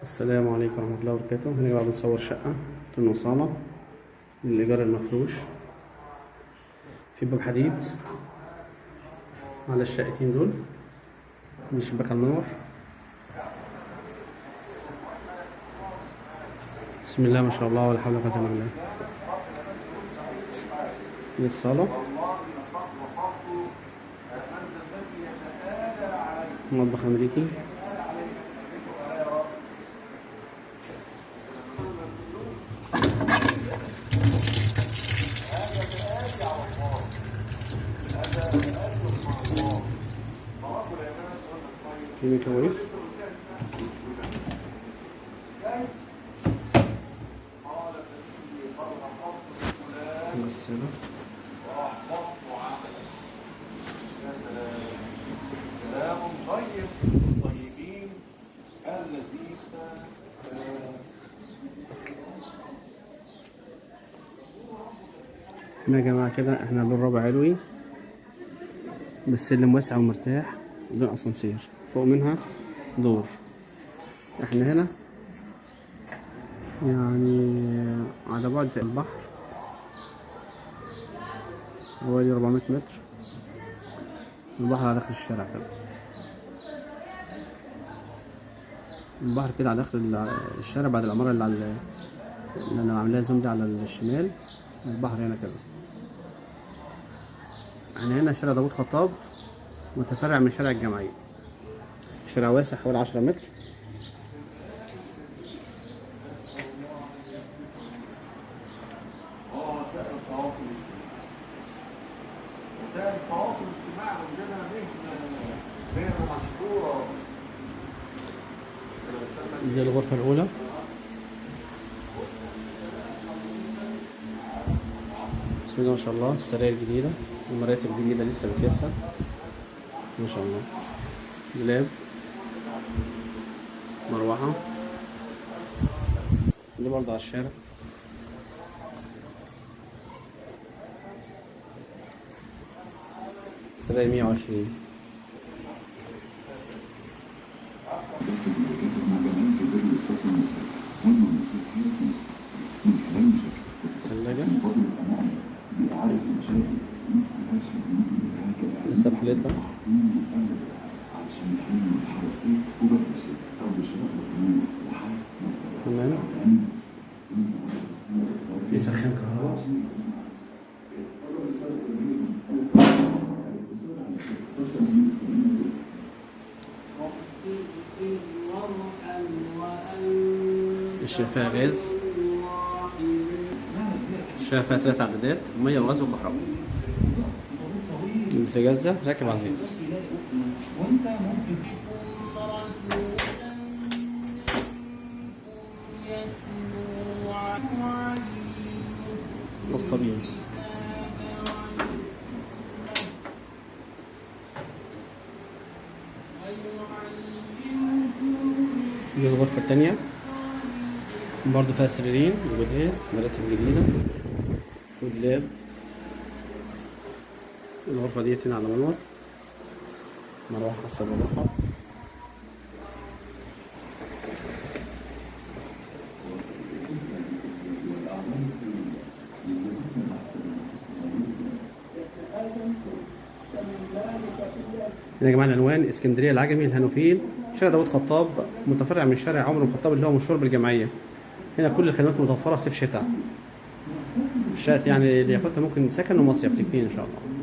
السلام عليكم ورحمة الله وبركاته. هنا يا جماعة بنصور شقة طن وصالة للإيجار المفروش، في باب حديد على الشقتين دول، دي شباك النور. بسم الله ما شاء الله ولا حول ولا قوة إلا بالله. دي الصالة، مطبخ أمريكي، في ميكروويف، غسالة، سلام طيب طيبين الذين. هنا يا جماعة كده احنا دور رابع علوي بالسلم واسع ومرتاح بدون اسانسير، فوق منها دور. احنا هنا يعني على بعد البحر حوالي 400 متر، البحر على اخر الشارع كده، البحر كده على اخر الشارع بعد العمارة اللي على اللي انا عاملاها زوم دي على الشمال، البحر هنا كده. احنا هنا شارع داوود خطاب متفرع من شارع الجمعية، شارع واسع حوالي 10 متر. وسائل التواصل الاجتماعي عندنا مهنة مشهورة. دي الغرفة الأولى، بسم الله ما شاء الله، السراير جديدة ومراتب جديدة لسه متكسة ما شاء الله، دولاب، مروحة، دي برضه على الشارع. سراير 120. ثلاجة لسه بحالتها. تمام. في سخان كهرباء. الشفاء غاز، الشفاء فيها 3 عدادات، مية وغاز وكهرباء. البوتاجاز ده راكب على الغاز. نصابين. دي الغرفة التانية برضه فيها سريرين وجداد، مراتب جديدة ودولاب. الغرفة ديت هنا على منور، مروحة خاصة بالغرفة. هنا يا جماعة العنوان اسكندرية العجمي الهانوفيل، شارع داوود خطاب متفرع من شارع عمر بن الخطاب اللي هو مشهور بالجمعية. هنا كل الخدمات متوفرة صيف شتاء. الشقة يعني اللي ياخدها ممكن سكن ومصيف الاثنين ان شاء الله.